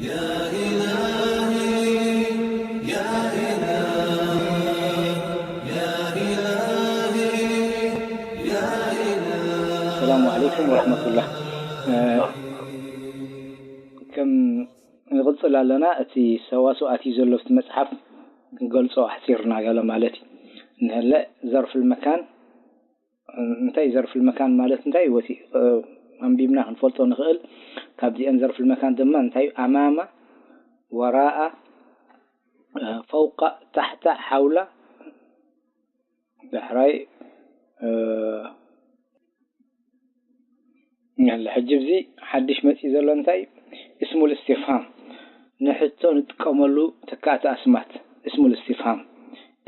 يا إلهي، يا إلهي، يا إلهي، يا إلهي. السلام عليكم ورحمة الله. آه، كم نقص لنا أتي سواسو أتي زلفت مصحف نقول سو أحسير ناقل مالتي. نهلا ظرف المكان، እንታይ ዘርፍ መካን ማለት እንታይ እዩ? ወቲ ኣንቢብና ክንፈልጦ ንኽእል። ካብዚአን ዘርፍ መካን ድማ እንታይ እዩ? ኣማማ፣ ወራኣ፣ ፈውቃ፣ ታሕታ፣ ሓውላ፣ ዳሕራይ። ሕጂ እዚ ሓድሽ መፂእ ዘሎ እንታይ እዩ? እስሙል እስትፍሃም፣ ንሕቶ ንጥቀመሉ ተካእቲ ኣስማት። እስሙል እስትፍሃም፣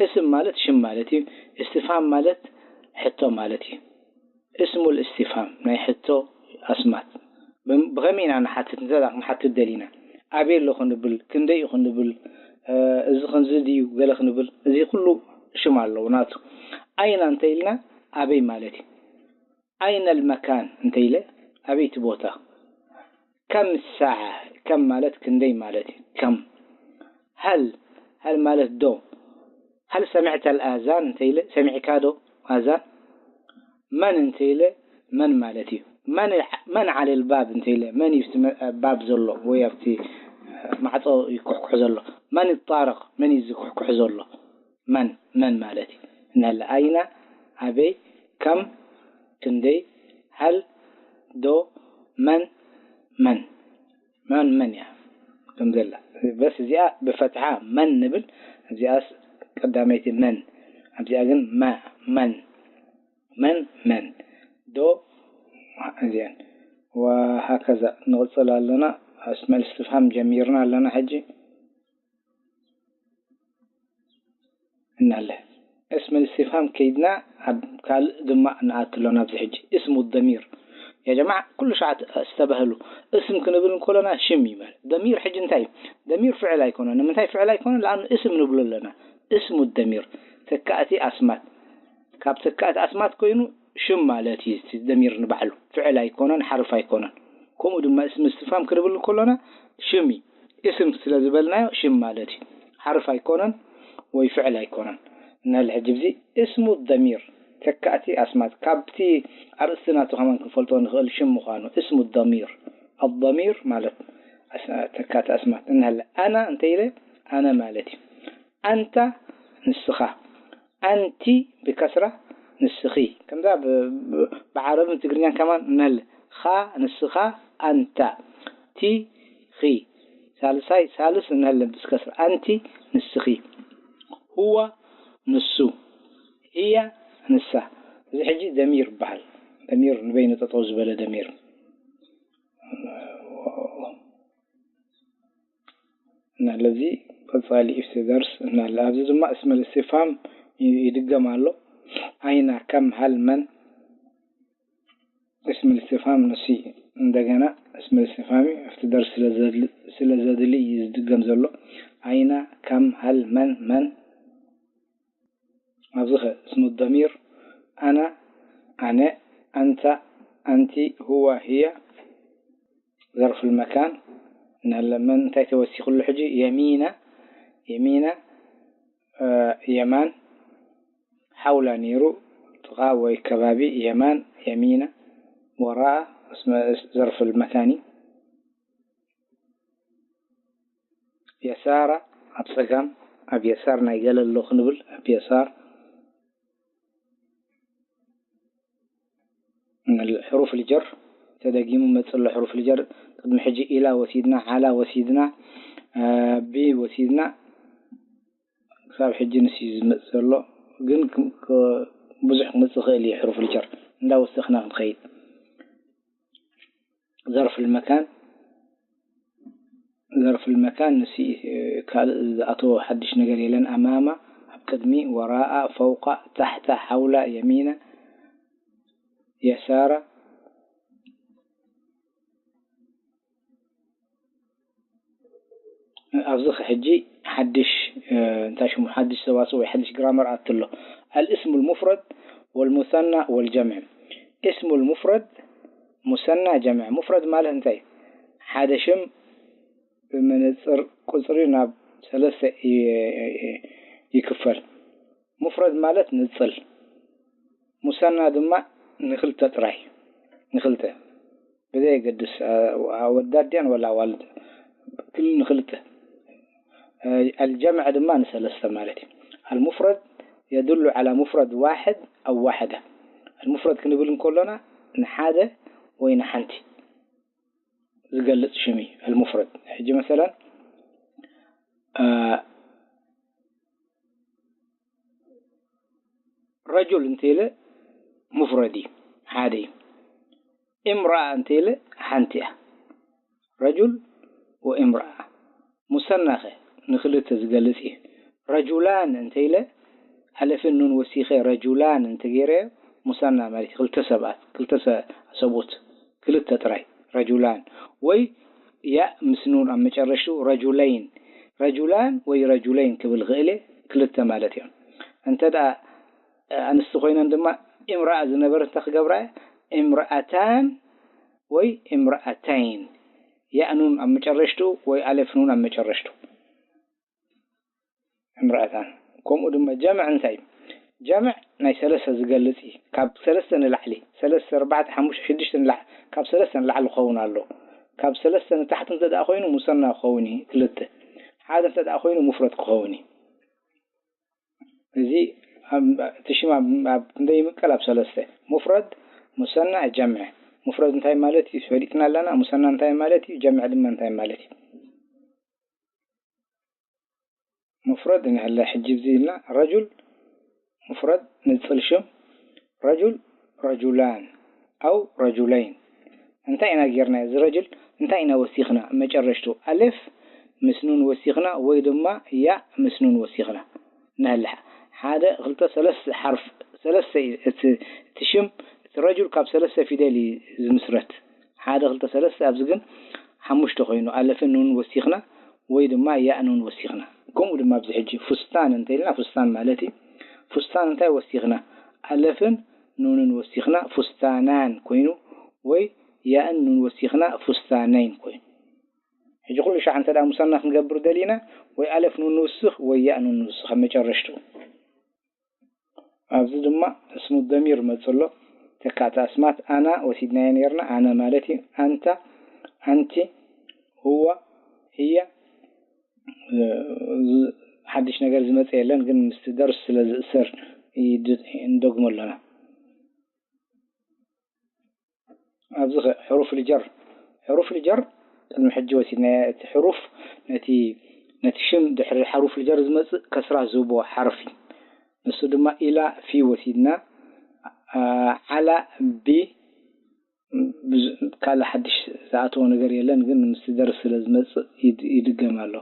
እስም ማለት ሽም ማለት እዩ። እስትፍሃም ማለት ሕቶ ማለት እዩ። እስሙል እስትፍሃም ናይ ሕቶ ኣስማት። ብም-፣ ብኸመይ ኢና ንሓትት? እንተ ደኣ ክንሓትት ደሊና፣ ኣበይ ኣሎ ክንብል፣ ክንደይ እዩ ክንብል፣ እ፣ እዚ ከምዚ ድዩ ገለ ክንብል፣ እዚ ኩሉ ሽም ኣለዎ ናቱ። ኣይና እንተ ኢልና ኣበይ ማለት እዩ። ኣይነል መካን እንተ ኢለ ኣበይ እቲ ቦታ። ከም ሳዓ፣ ከም ማለት ክንደይ ማለት እዩ። ከም። ሀል፣ ሀል ማለት ዶ። ሀል ሰሚዕተ ኣልኣዛን እንተ ኢለ ሰሚዕካ ዶ ኣዛን። መን እንተ ኢለ መን ማለት እዩ። መን፣ መን ዓለ ልባብ እንተ ኢለ መን እዩ ኣብቲ መ-፣ ባብ ዘሎ ወይ ኣብቲ ማዕጾ ይኩሕኩሕ ዘሎ። መን ጣርቕ፣ መን እዩ ዝኩሕኩሕ ዘሎ። መን፣ መን ማለት እዩ። እንሀለ ኣይና፣ ኣበይ፣ ከም፣ ክንደይ፣ ሀል፣ ዶ፣ መን፣ መን። መን፣ መን እያ ከም ዘላ። በስ እዚኣ ብፈትሓ መን ንብል፣ እዚኣስ ቀዳመይቲ መን። ኣብዚኣ ግን መ፣ መን፣ መን፣ መን። ዶ፣ እዚኣን። ወሃከዛ ንቕጽል ኣለና። ኣስመል እስትፍሃም ጀሚርና ኣለና ሕጂ። እናለ እስም እስትፍሃም ከይድና ኣብ ካልእ ድማ ንኣቱ ኣለና። ኣብዚ ሕጂ እስሙ ደሚር። ያ ጀማዓ፣ ኩሉ ሸዓት እስተባህሉ። እስም ክንብል እንከለና ሽም እዩ ማለት። ደሚር ሕጂ እንታይ እዩ? ደሚር ፍዕል ኣይኮነን። ንምንታይ ፍዕል ኣይኮነን? ለኣኑ እስም ንብሎ ኣለና። እስሙ ደሚር፣ ተካእቲ ኣስማት። ካብ ተካእቲ ኣስማት ኮይኑ ሽም ማለት እዩ። እቲ ደሚር ንባዕሉ ፍዕል ኣይኮነን፣ ሓርፍ ኣይኮነን። ከምኡ ድማ እስም እስትፍሃም ክንብል እንከለና ሽም እዩ። እስም ስለ ዝበልናዮ ሽም ማለት እዩ። ሓርፍ ኣይኮነን ወይ ፍዕል ኣይኮነን። እንሀል ሕጂ ብዚ እስሙ ደሚር፣ ተካእቲ ኣስማት፣ ካብቲ ኣርእስቲ ናቱ ከማን ክንፈልጦ ንኽእል ሽም ምዃኑ። እስሙ ደሚር፣ ኣደሚር ማለት ኣስ-፣ ተካእቲ ኣስማት። እንሀል ኣና እንተ ኢለ ኣነ ማለት እዩ። ኣንታ ንስኻ። ኣንቲ ብከስራ ንስኺ። ከምዛ ብ-፣ ብ-፣ ብዓረብን ትግርኛን ከማን እንሀል ኻ ንስኻ ኣንታ። ቲ ኺ። ሳልሳይ ሳልስ እንሀል ብስከስራ። ኣንቲ ንስኺ። ሁዋ ንሱ። ህያ ንሳ። እዚ ሕጂ ደሚር ይበሃል። ደሚር ንበይኑ ጠጠው ዝበለ ደሚር። እናለ እዚ ቀጻሊ እዩ እቲ ደርስ እናለ። ኣብዚ ድማ እስመል እስትፍሃም ይ-፣ ይድገም ኣሎ። ኣይና፣ ከም፣ ሀል፣ መን። እስመል እስትፍሃም ንሱ እዩ። እንደገና እስመል እስትፍሃም እዩ። ኣብቲ ደርስ ስለ ዘድሊ-፣ ስለ ዘድሊ እዩ ዝድገም ዘሎ። ኣይና፣ ከም፣ ሀል፣ መን፣ መን። ኣብዚ ኸ እስሙ ደሚር ኣና፣ ኣነ፣ ኣንታ፣ ኣንቲ፣ ሁዋ፣ ህያ። ዘርፍ መካን እንሀለ መን እንታይ ተወሲኹሉ ሕጂ? የሚና፣ የሚና፣ እ፣ የማን፣ ሓውላ ነይሩ፣ ጥቓ ወይ ከባቢ የማን፣ የሚና፣ ወራኣ፣ እስመ-፣ ዘርፍ መካን እዩ። የሳራ፣ ኣብ ጸጋም፣ ኣብ የሳር ናይ ገለ ኣሎ ክንብል፣ ኣብ የሳር። ሕሩፍ ልጀር ተደጊሙ መጽእ ኣሎ። ሕሩፍ ልጀር ቅድሚ ሕጂ ኢላ ወሲድና፣ ዓላ ወሲድና፣ እ፣ ቢ ወሲድና፣ ክሳብ ሕጂ ንሱ እዩ ዝመጽእ ዘሎ። ግን ክ-፣ ክ-፣ ብዙሕ ክመጽእ ይኽእል እዩ ሕሩፍ ልጀር። እንዳወሰኽና ክንኸይድ። ዘርፍ ልመካን፣ ዘርፍ ልመካን ንሱ፣ እ፣ ካልእ ዝኣተዎ ሓድሽ ነገር የለን። ኣማማ፣ ኣብ ቅድሚ፣ ወራኣ፣ ፈውቃ፣ ታሕታ፣ ሓውላ፣ የሚና፣ የሳራ። ኣብዚ ኸ ሕጂ ሓድሽ፣ እ፣ እንታይ ሽሙ፣ ሓድሽ ሰዋስው ወይ ሓድሽ ግራመር ኣትሎ። ኣልእስሙ ልሙፍረድ ወልሙሰና ወልጀምዕ። እስሙ ልሙፍረድ፣ ሙሰና፣ ጀምዕ። ሙፍረድ ማለት እንታይ? ሓደ ሽም ብመነጽር ቁጽሪ ናብ ሰለስተ ይ-፣ ይክፈል። ሙፍረድ ማለት ንጽል፣ ሙሰና ድማ ንክልተ ጥራይ፣ ንክልተ ብዘየገድስ፣ ኣ-፣ ኣወዳት ድያን ወላ ኣዋልድ፣ ክል-፣ ንክልተ። እ፣ ኣልጀምዕ ድማ ንሰለስተ ማለት እዩ። ኣልሙፍረድ የድሉ ዓላ ሙፍረድ ዋሕድ ኣው ዋሕዳ። ኣልሙፍረድ ክንብል እንከሎና ንሓደ ወይ ንሓንቲ ዝገልጽ ሽም እዩ ኣልሙፍረድ። ሕጂ መሰለን፣ እ፣ ረጁል እንተ ኢለ ሙፍረድ እዩ፣ ሓደ እዩ። እምረኣ እንተ ኢለ ሓንቲ እያ። ረጁል ወእምረኣ። ሙሰናኸ ንክልተ ዝገልጽ እዩ። ረጁላን እንተ ኢለ ኣለፍን ኑን ወሲኸ ረጁላን እንተ ገይረዮ ሙሰና ማለት እዩ። ክልተ ሰባት፣ ክልተ ሰ-፣ ሰብኡት፣ ክልተ ጥራይ። ረጁላን ወይ ያእ ምስ ኑን ኣብ መጨረሽትኡ ረጁለይን። ረጁላን ወይ ረጁለይን ክብል ክእል እየ፣ ክልተ ማለት እዮም። እንተ ደኣ ኣንስቲ ኮይነን ድማ እምረኣ ዝነበረ እንታይ ክገብራ እየ? እምረኣታን ወይ እምረኣተይን። ያእ ኑን ኣብ መጨረሽትኡ ወይ ኣለፍ ኑን ኣብ መጨረሽትኡ። እምረኣታን። ከምኡ ድማ ጀምዕ እንታይ እዩ? ጀምዕ ናይ ሰለስተ ዝገልጽ እዩ። ካብ ሰለስተ ንላዕሊ፣ ሰለስተ፣ ኣርባዕተ፣ ሓሙሽተ፣ ሽዱሽተ ንላዕሊ፣ ካብ ሰለስተ ንላዕሊ ክኸውን ኣለዎ። ካብ ሰለስተ ንታሕቲ እንተ ደኣ ኮይኑ ሙሰና ክኸውን እዩ፣ ክልተ። ሓደ እንተ ደኣ ኮይኑ ሙፍረድ ክኸውን እዩ። እዚ ኣብ፣ እቲ ሽም ኣብ፣ ኣብ ክንደይ ይምቀል? ኣብ ሰለስተ። ሙፍረድ፣ ሙሰና፣ ጀምዕ። ሙፍረድ እንታይ ማለት እዩ? ፈሊጥና ኣለና። ሙሰና እንታይ ማለት እዩ? ጀምዕ ድማ እንታይ ማለት እዩ? ሙፍረድ ንሕለ ሕጂ እዚ ኢልና ረጁል ሙፍረድ ንጽል ሽም ረጁል ረጁላን ኣው ረጁለይን። እንታይ ኢና ጌርና? እዚ ረጁል እንታይ ኢና ወሲኽና? መጨረሽቱ ኣሌፍ ምስ ኑን ወሲኽና ወይ ድማ ያእ ምስ ኑን ወሲኽና። ንሕለ ሓደ፣ ክልተ፣ ሰለስተ ሓርፍ፣ ሰለስተ እዩ እቲ፣ እቲ ሽም፣ እቲ ረጁል ካብ ሰለስተ ፊደል እዩ ዝምስረት። ሓደ፣ ክልተ፣ ሰለስተ፣ ኣብዚ ግን ሓሙሽተ ኮይኑ፣ ኣለፍን ኑን ወሲኽና ወይ ድማ ያእ ኑን ወሲኽና። ከምኡ ድማ ኣብዚ ሕጂ ፉስታን እንተ ኢልና፣ ፉስታን ማለት እዩ። ፉስታን እንታይ ወሲኽና? ኣለፍን ኑንን ወሲኽና ፉስታናን ኮይኑ፣ ወይ ያእን ኑን ወሲኽና ፉስታነይን ኮይኑ። ሕጂ ኩሉ ሻዕ እንተ ደኣ ሙሰና ክንገብር ደሊና፣ ወይ ኣለፍ ኑን ንውስኽ፣ ወይ ያእ ኑን ንውስኽ ኣብ መጨረሽትኡ። ኣብዚ ድማ እስሙ ደሚር መጽእ ኣሎ። ተካእቲ ኣስማት ኣና ወሲድናዮ ነይርና። ኣነ ማለት እዩ። ኣንታ፣ ኣንቲ፣ ሁዋ፣ ህያ። እ፣ ዝ-፣ ሓድሽ ነገር ዝመጽእ የለን፣ ግን ምስቲ ደርስ ስለ ዝእሰር ይድ-፣ እንደግሞ ኣለና። ኣብዚ ኸ-፣ ሕሩፍ ልጀር፣ ሕሩፍ ልጀር ቅድሚ ሕጂ ወሲድናዮ። እቲ ሕሩፍ ነቲ፣ ነቲ ሽም ድሕሪ ሕሩፍ ልጀር ዝመጽእ ከስራ ዝህቦ ሓርፍ እዩ። ንሱ ድማ ኢላ ፊ ወሲድና፣ ኣ-፣ ዓላ ቢ፣ ብዙ-፣ ካልእ ሓድሽ ዝኣተወ ነገር የለን፣ ግን ምስቲ ደርስ ስለ ዝመጽእ ይድ-፣ ይድገም ኣሎ።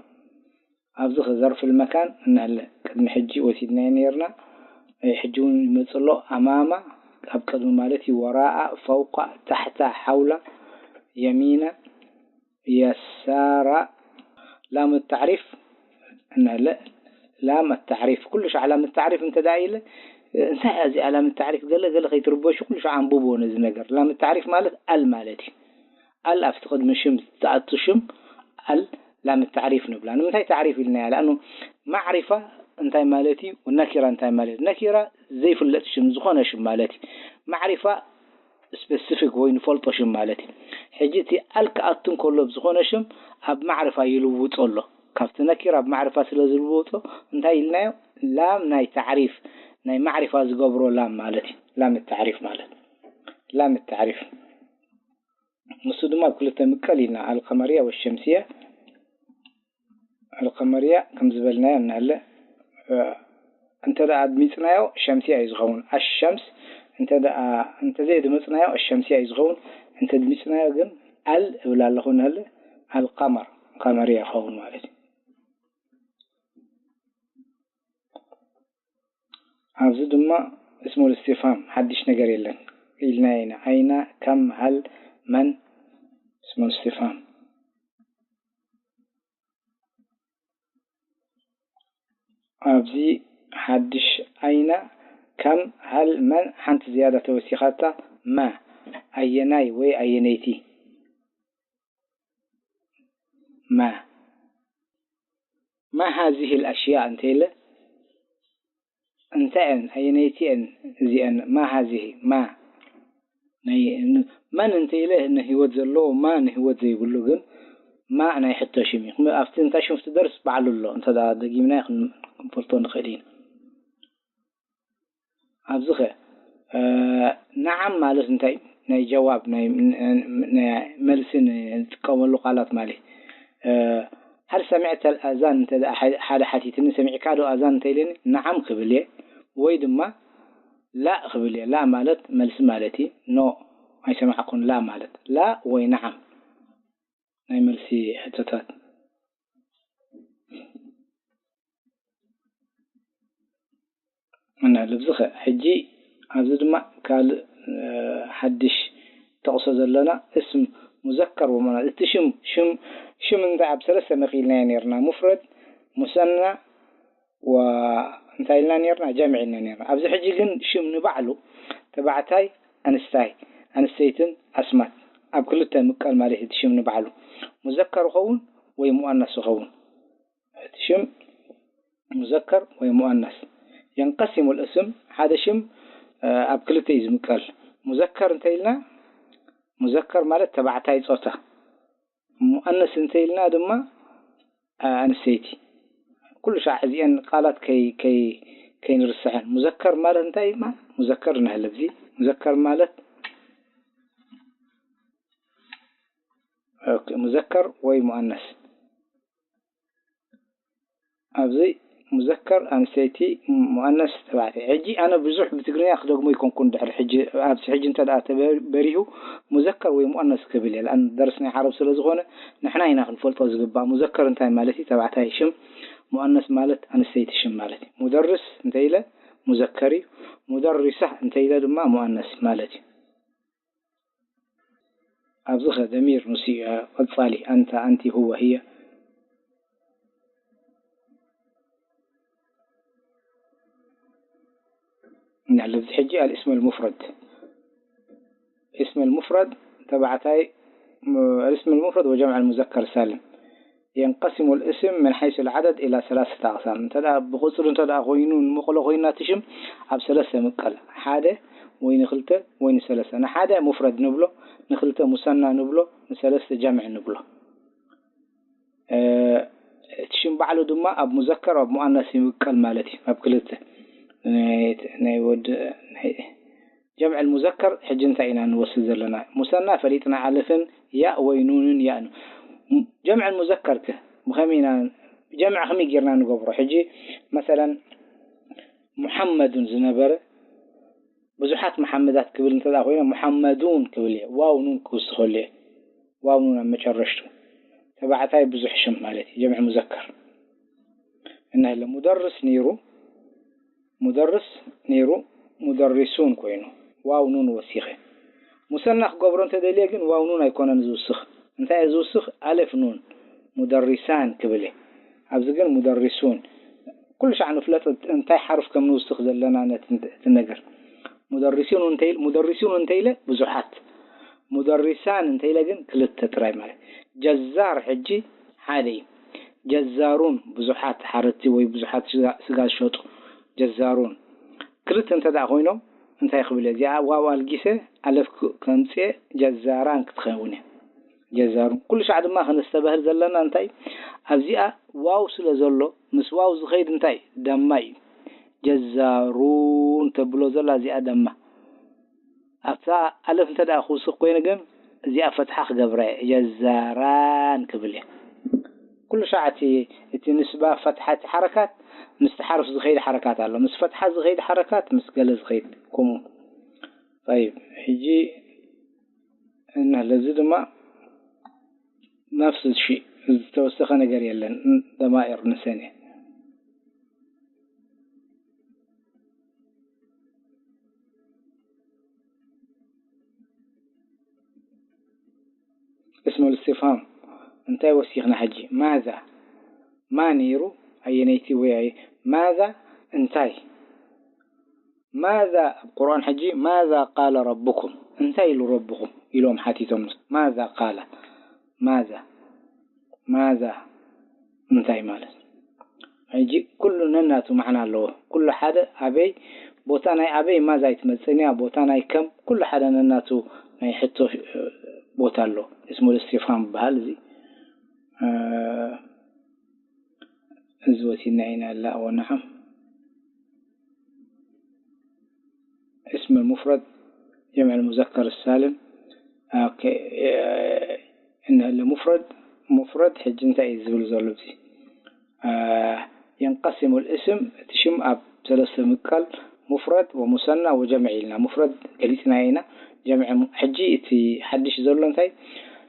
ኣብዚ ኸ ዘርፍ ልመካን እንህለ ቅድሚ ሕጂ ወሲድናዮ ነይርና። ናይ ሕጂ እውን ይመጽእ ኣሎ። ኣማማ ኣብ ቅድሚ ማለት እዩ። ወራኣ፣ ፈውቃ፣ ታሕታ፣ ሓውላ፣ የሚና፣ የሳራ። ላም ተዕሪፍ እንህለ ላም ተዕሪፍ። ኩሉ ሻዕ ላም ተዕሪፍ እንተ ደኣ ኢለ፣ እንታይ እያ እዚኣ ላም ተዕሪፍ? ገለ ገለ ከይትርበሹ ኩሉ ሻዕ ኣንብቦ ነዚ ነገር። ላም ተዕሪፍ ማለት ኣል ማለት እዩ። ኣል ኣብቲ ቅድሚ ሽም ዝኣቱ ሽም ኣል ላም ተዕሪፍ ንብላ። ንምንታይ ተዕሪፍ ኢልናያ? ለኣኑ ማዕሪፋ እንታይ ማለት እዩ? ነኪራ እንታይ ማለት እዩ? ነኪራ ዘይፍለጥ ሽም፣ ዝኾነ ሽም ማለት እዩ። ማዕሪፋ ስፔሲፊክ ወይ ንፈልጦ ሽም ማለት እዩ። ሕጂ እቲ ኣል ክኣቱ እንከሎ ብዝኾነ ሽም ኣብ ማዕሪፋ ይልውጦ ኣሎ። ካብቲ ነኪራ ኣብ ማዕሪፋ ስለ ዝልውጦ እንታይ ኢልናዮ? ላም ናይ ተዕሪፍ፣ ናይ ማዕሪፋ ዝገብሮ ላም ማለት እዩ። ላም ተዕሪፍ ማለት ላም ተዕሪፍ። ንሱ ድማ ኣብ ክልተ ምቀል ኢልና፣ ኣልቀመርያ ወሸምስያ። ኣልቀመርያ ከም ዝበልናዮ እናሃለ፣ እ፣ እንተ ደኣ ኣድሚጽናዮ ሸምስያ እዩ ዝኸውን። ኣሸምስ እንተ ደኣ፣ እንተ ዘየድመጽናዮ ኣሸምስያ እዩ ዝኸውን። እንተ ኣድሚጽናዮ ግን ኣል እብል ኣለኹ እናሃለ ኣልቀመር፣ ቀመርያ ይኸውን ማለት እዩ። ኣብዚ ድማ እስሙል እስቲፍሃም ሓድሽ ነገር የለን ኢልናዮ ኢና። ኣይና፣ ከም፣ ሃል፣ መን፣ እስሙል እስቲፍሃም። ኣብዚ ሓድሽ ኣይና፣ ከም፣ ሃል፣ መን፣ ሓንቲ ዝያዳ ተወሲኻታ፣ መ፣ ኣየናይ ወይ ኣየነይቲ። መ፣ ما هذه الأشياء እንተ ኢለ እንታይ እየን ኣየነይቲ እየን እዚአን ما هذه ما ናይ መን እንተ ኢለ ንህይወት ዘለዎ ما ንህይወት ዘይብሉ ግን ما ናይ ሕቶ ሽም እዩ ኣብቲ እንታይ ሽም ትደርስ ባዕሉ ኣሎ እንተ ደጊምና ክንፈልጦ ንኽእል ኢና ኣብዚ ኸ ነዓም ማለት እንታይ ናይ ጀዋብ ናይ መልሲ ንጥቀመሉ ቃላት ማለት هل سمعت الأذان እንተ ሓደ ሓቲትኒ ሰሚዕካ ዶ ኣዛን እንተ ኢለኒ ነዓም ክብል እየ ወይ ድማ ላእ ክብል እየ ላእ ማለት መልሲ ማለት እዩ ኖ ኣይሰማዕኩን ላ ማለት ላ ወይ ነዓም ናይ መልሲ ሕቶታት እና ልብዝኸ ሕጂ ኣብዚ ድማ ካልእ ሓድሽ ተቕሶ ዘለና እስም ሙዘከር ወሙና እቲ ሽም ሽም ሽም እንታይ ኣብ ሰለስተ መቂልናዮ ነርና ሙፍረድ ሙሰና እንታይ ኢልና ነርና ጀምዕ ኢልና ነርና ኣብዚ ሕጂ ግን ሽም ንባዕሉ ተባዕታይ ኣንስታይ ኣንስተይትን ኣስማት ኣብ ክልተ ምቀል ማለት እቲ ሽም ንባዕሉ ሙዘከር ኸውን ወይ ሙኣነስ ኸውን እቲ ሽም ሙዘከር ወይ ሙኣነስ የንቀሲሙ ልእስም ሓደ ሽም ኣብ ክልተ እዩ ዝምቀል ሙዘከር እንተ ኢልና ሙዘከር ማለት ተባዕታይ ጾታ ሙኣነስ እንተ ኢልና ድማ ኣንስተይቲ ኩሉ ሻዕ እዚአን ቃላት ከይ ከይ ከይንርስሐን ሙዘከር ማለት እንታይ ማ ሙዘከር ንህል ኣብዚ ሙዘከር ማለት ሙዘከር ወይ ሙኣነስ ኣብዚ ሙዘከር ኣንስተይቲ ሙኣነስ ተባዕታይ ሕጂ ኣነ ብዙሕ ብትግርኛ ክደግሞ ይኮንኩን ድሕሪ ሕጂ ኣብዚ ሕጂ እንተ ደኣ ተበሪሁ ሙዘከር ወይ ሙኣነስ ክብል እየ ኣን ደርስ ናይ ዓረብ ስለ ዝኾነ ንሕና ኢና ክንፈልጦ ዝግባእ ሙዘከር እንታይ ማለት እዩ ተባዕታይ ሽም ሙኣነስ ማለት ኣንስተይቲ ሽም ማለት እዩ ሙደርስ እንተ ኢለ ሙዘከር እዩ ሙደሪሳ እንተ ኢለ ድማ ሙኣነስ ማለት እዩ ኣብዚ ኸ ደሚር ንሱ እዩ ቀጻሊ ኣንታ ኣንቲ ሁወ ህየ ንሕለብዚ ሕጂ الاسم المفرد اسم المفرد ተባዕታይ الاسم المفرد وجمع المذكر السالم ينقسم الاسم من حيث العدد إلى ثلاثة أقسام እንተ ብቁፅሪ እንተ ኮይኑ ንመቕሎ ኮይና ትሽም ኣብ ሰለስተ ምቀል ሓደ ወይ ንክልተ ወይ ንሰለስተ ንሓደ ሙፍረድ ንብሎ ንክልተ ሙሰና ንብሎ ንሰለስተ ጀምዕ ንብሎ እቲ ሽም ባዕሉ ድማ ኣብ ሙዘከር ኣብ ሙኣነስ ይምቀል ማለት እዩ ኣብ ክልተ ናይ ወዲ ጀምዕ ሙዘከር ሕጂ እንታይ ኢና ንወስድ ዘለና ሙሰና ፈሊጥና ኣለፍን ያእ ወይ ኑንን ያእን ጀምዕ ሙዘከር ከ ብኸመይ ኢና ጀምዕ ከመይ ጌርና ንገብሮ ሕጂ መሰለን ሙሓመዱን ዝነበረ ብዙሓት መሓመዳት ክብል እንተ ኮይነ ሙሓመዱን ክብል እየ ዋው ኑን ክውስኸሉ እየ ዋው ኑን ኣብ መጨረሽቱ ተባዕታይ ብዙሕ ሽም ማለት እዩ ጀምዕ ሙዘከር እንህለ ሙደርስ ነይሩ ሙደርስ ነይሩ ሙደሪሱን ኮይኑ ዋው ኑን ወሲኸ ሙሰና ክገብሮ እንተደልየ ግን ዋው ኑን ኣይኮነን ዝውስኽ እንታይ ዝውስኽ ኣለፍ ኑን ሙደሪሳን ክብል እየ ኣብዚ ግን ሙደሪሱን ኩሉ ሻዕ ንፍለጥ እንታይ ሓርፍ ከም ንውስኽ ዘለና ነቲ ነገር ሙደሪሱን እንተ ሙደሪሱን እንተ ኢለ ብዙሓት ሙደሪሳን እንተ ኢለ ግን ክልተ ጥራይ ማለት ጀዛር ሕጂ ሓደ እዩ ጀዛሩን ብዙሓት ሓረቲ ወይ ብዙሓት ስጋ ዝሸጡ ጀዛሩን ክልተ እንተ ደኣ ኮይኖም እንታይ ክብል እየ እዚኣ ዋው ኣልጊሰ ኣለፍ ከምፅኤ ጀዛራን ክትኸውን እየ ጀዛሩን ኩሉ ሻዕ ድማ ከነስተባህል ዘለና እንታይ ኣብዚኣ ዋው ስለ ዘሎ ምስ ዋው ዝኸይድ እንታይ ደማ እዩ ጀዛሩን ተብሎ ዘላ እዚኣ ደማ ኣብታ ኣለፍ እንተ ደኣ ክውስኽ ኮይነ ግን እዚኣ ፈትሓ ክገብራ እየ ጀዛራን ክብል እየ ኩሉ ሻዕ እቲ እቲ ንስባ ፈትሓ እቲ ሓረካት ምስቲ ሓርፍ ዝኸይድ ሓረካት ኣሎ ምስ ፈትሓ ዝኸይድ ሓረካት ምስ ገለ ዝኸይድ ከምኡ طيب ሕጂ እንህለ እዚ ድማ ነፍስ ሺ ዝተወሰኸ ነገር የለን ደማኢር ንሰን እየ اسم الاستفهام እንታይ ወሲኽና ሕጂ ማዛ ማ ነይሩ ኣየነይቲ ወይ ኣየ ማዛ እንታይ ማዛ ኣብ ቁርኣን ሕጂ ማዛ ቃለ ረብኩም እንታይ ኢሉ ረብኹም ኢሎም ሓቲቶም ማዛ ቃለ ማዛ ማዛ እንታይ ማለት ሕጂ ኩሉ ነናቱ ማዕና ኣለዎ። ኩሉ ሓደ ኣበይ ቦታ ናይ ኣበይ ማዛ ኣይትመጽእን እያ፣ ቦታ ናይ ከም ኩሉ ሓደ ነናቱ ናይ ሕቶ ቦታ ኣሎ። እስሙል እስቲፍሃም ይበሃል እዚ። እዚ ወሲድና ኢና ላ ወነዓም اسم المفرد جمع المذكر السالم. ኦኬ፣ እንህለ ሙፍረድ ሙፍረድ ሕጂ እንታይ እዩ ዝብል ዘሎ እዚ? የንቀሲሙ ልእስም፣ እቲ ሽም ኣብ ሰለስተ ምቃል፣ ሙፍረድ ወሙሰና ወጀምዕ ኢልና። ሙፍረድ ገሊፅና ኢና። ጀምዕ ሙ- ሕጂ እቲ ሓድሽ ዘሎ እንታይ?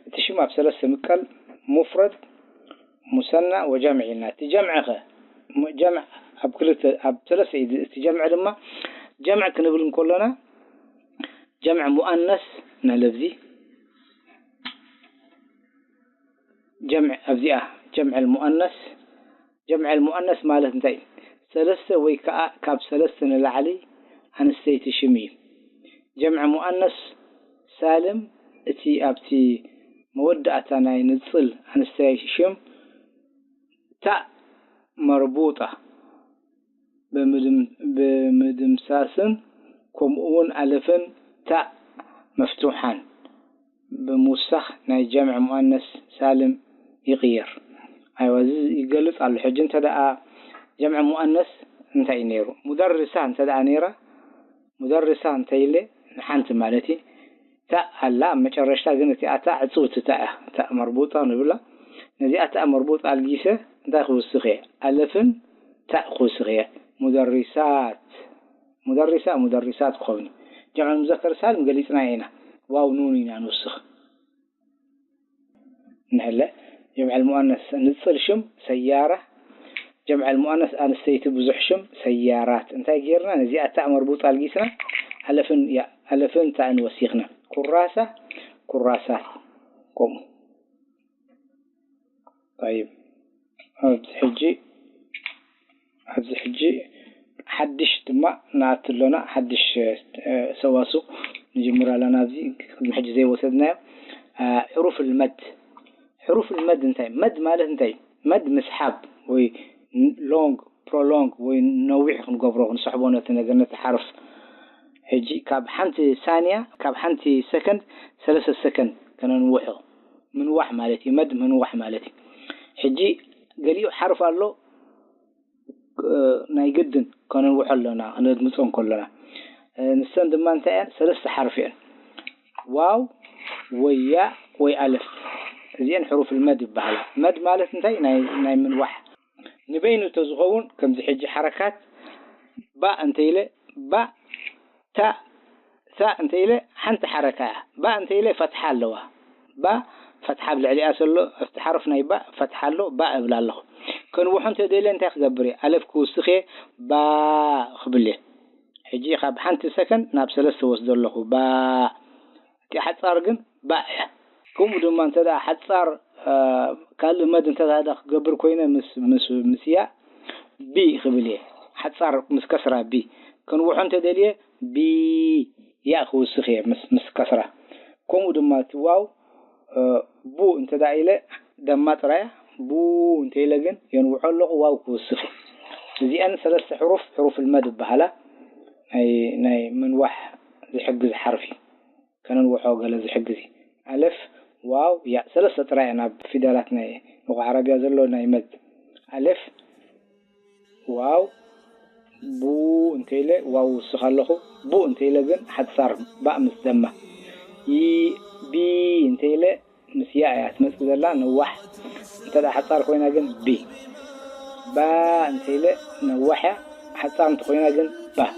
እቲ ሽም ኣብ ሰለስተ ምቃል፣ ሙፍረድ፣ ሙሰና ወጀምዕ ኢልና። እቲ ጀምዕ ኸ ጀምዕ ኣብ ክልተ ኣብ ሰለስተ እዩ። እቲ ጀምዕ ድማ ጀምዕ ክንብል እንከሎና ጀምዕ ሙኣነስ ንለብዚ ጀምዕ ኣብዚኣ ጀምዕ ሙኣነስ ጀምዕ ሙኣነስ ማለት እንታይ? ሰለስተ ወይ ከዓ ካብ ሰለስተ ንላዕሊ ኣንስተይቲ ሽም እዩ። ጀምዕ ሙኣነስ ሳልም እቲ ኣብቲ መወዳእታ ናይ ንፅል ኣንስተይቲ ሽም ታእ መርቡጣ ብምድምሳስን ከምኡ እውን ኣለፍን ታእ መፍቱሓን ብምውሳኽ ናይ ጀምዕ ሙኣነስ ሳልም ይቕየር። ኣይዋ እዚ ይገልፅ ኣሎ። ሕጂ እንተ ደኣ ጀምዕ ሙኣነስ እንታይ እዩ ነይሩ? ሙደርሳ እንተ ደኣ ነይራ ሙደርሳ እንተ ኢለ ንሓንቲ ማለት እዩ። ታእ ኣላ ኣብ መጨረሽታ ግን እቲኣ ታእ ዕፅውቲ ታእ እያ። ታእ መርቡጣ ንብላ። ነዚኣ ታእ መርቡጣ ኣልጊሰ እንታይ ክውስኽ እየ? ኣለፍን ታእ ክውስኽ እየ። ሙደሪሳት ሙደሪሳ ሙደሪሳት ክኸውን እዩ። ጀምዕ ሙዘከር ሳልም ገሊፅና ኢና። ዋው ኑን ኢና ንውስኽ። ንሕለ ጀምዕ ሙኣነስ ንፅል ሽም ሰያራ ጀምዕ ሙኣነስ ኣንስተይቲ ብዙሕ ሽም ሰያራት እንታይ ጌርና ነዚኣ ታእ መርቡጥ ኣልጊስና ኣለፍን ያ ኣለፍን ታእን ወሲኽና ኩራሳ ኩራሳት ከምኡ طيب ኣብዚ ሕጂ ኣብዚ ሕጂ ሓድሽ ድማ ንኣቱ ኣሎና ሓድሽ ሰዋሱ ንጅምር ኣለና ኣብዚ ቅድሚ ሕጂ ዘይወሰድናዮ ሕሩፍ ልመድ ሕሩፍ ልመድ እንታይ መድ ማለት እንታይ መድ ምስሓብ ወይ long prolong ወይ ነዊሕ ክንገብሮ ክንስሕቦ ነቲ ነገር ነቲ ሓርፍ ሕጂ ካብ ሓንቲ ሳንያ ካብ ሓንቲ ሰከንድ ሰለስተ ሰከንድ ከነንውሖ ምንዋሕ ማለት እዩ መድ ምንዋሕ ማለት እዩ ሕጂ ገሊኡ ሓርፍ ኣሎ ናይ ግድን ከነንውሖ ኣለና ክነድምፆ እንከለና ንሰን ድማ እንታይ እየን ሰለስተ ሓርፍ እየን ዋው ወይ ያ ወይ ኣለፍ እዚአን ሕሩፍ ልመድ ይበሃላ መድ ማለት እንታይ ናይ ምንዋሕ ንበይኑ ተዝኸውን ከምዚ ሕጂ ሓረካት ባእ እንተኢለ ባእ ታእ ታእ እንተኢለ ሓንቲ ሓረካ እያ ባእ እንተኢለ ፈትሓ ኣለዋ ባ ፈትሓ ኣብ ልዕሊኣ ዘሎ ኣብቲ ሓርፍ ናይ ባእ ፈትሓ ኣሎ ባእ እብል ኣለኹ ከንውሖ እንተ ደልየ እንታይ ክገብር እየ ኣለፍ ክውስኽ እየ ባ ክብል እየ ሕጂ ካብ ሓንቲ ሰከንድ ናብ ሰለስተ ወስዶ ኣለኹ ባ እቲ ሓፃር ግን ባእ እያ ከምኡ ድማ እንተ ሓፃር ካልእ መድ እንተ ክገብር ኮይነ ምስ ምስያ ቢ ክብል እየ ሓፃር ምስ ከስራ ቢ ክንውሖ እንተ ደልየ ቢ ያ ክውስኽ እየ ምስ ከስራ ከምኡ ድማ እቲ ዋው ቡ እንተ ኢለ ደማ ጥራያ ቡ እንተ ኢለ ግን የንውሖ ኣለኹ ዋው ክውስኽ እየ እዚአን ሰለስተ ሕሩፍ ሕሩፍ ልመድ ይበሃላ ናይ ምንዋሕ ዝሕግዝ ሓርፊ ከነንውሖ ገለ ዝሕግዝ እዩ። ኣለፍ፣ ዋው፣ ያ። ሰለስተ ጥራይ እየን ኣብ ፊደላት ናይ ሉቓ ዓረብያ ዘሎ ናይ መድ። ኣለፍ፣ ዋው፣ ቡ እንተ ኢለ ዋው ውስኽ ኣለኹ። ቡ እንተ ኢለ ግን ሓጻር ባእ ምስ ደማ። ይ፣ ቢ እንተ ኢለ ምስ ያ እያ ትመጽእ ዘላ ነዋሕ። እንተ ደኣ ሓጻር ኮይና ግን ቢ። ባ እንተ ኢለ ነዋሕ እያ፣ ሓጻር እንተ ኮይና ግን ባ።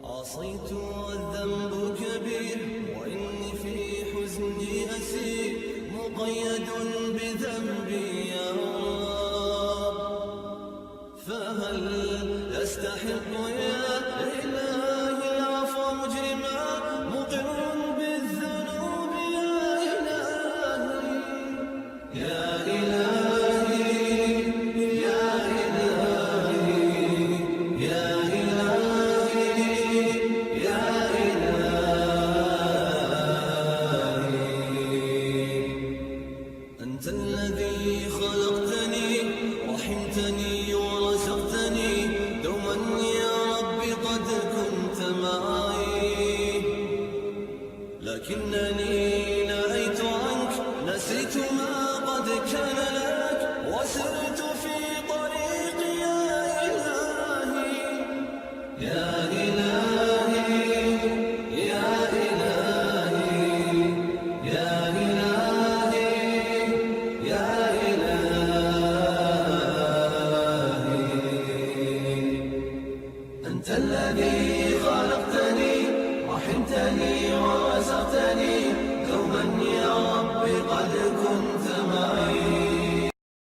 عصيت والذنب كبير، وإني في حزني أسير، مقيد بذنبي يا رب. فهل أستعين الذي خلقتني، رحمتني ورزقتني، دوما يا رب قد كنت معي، لكنني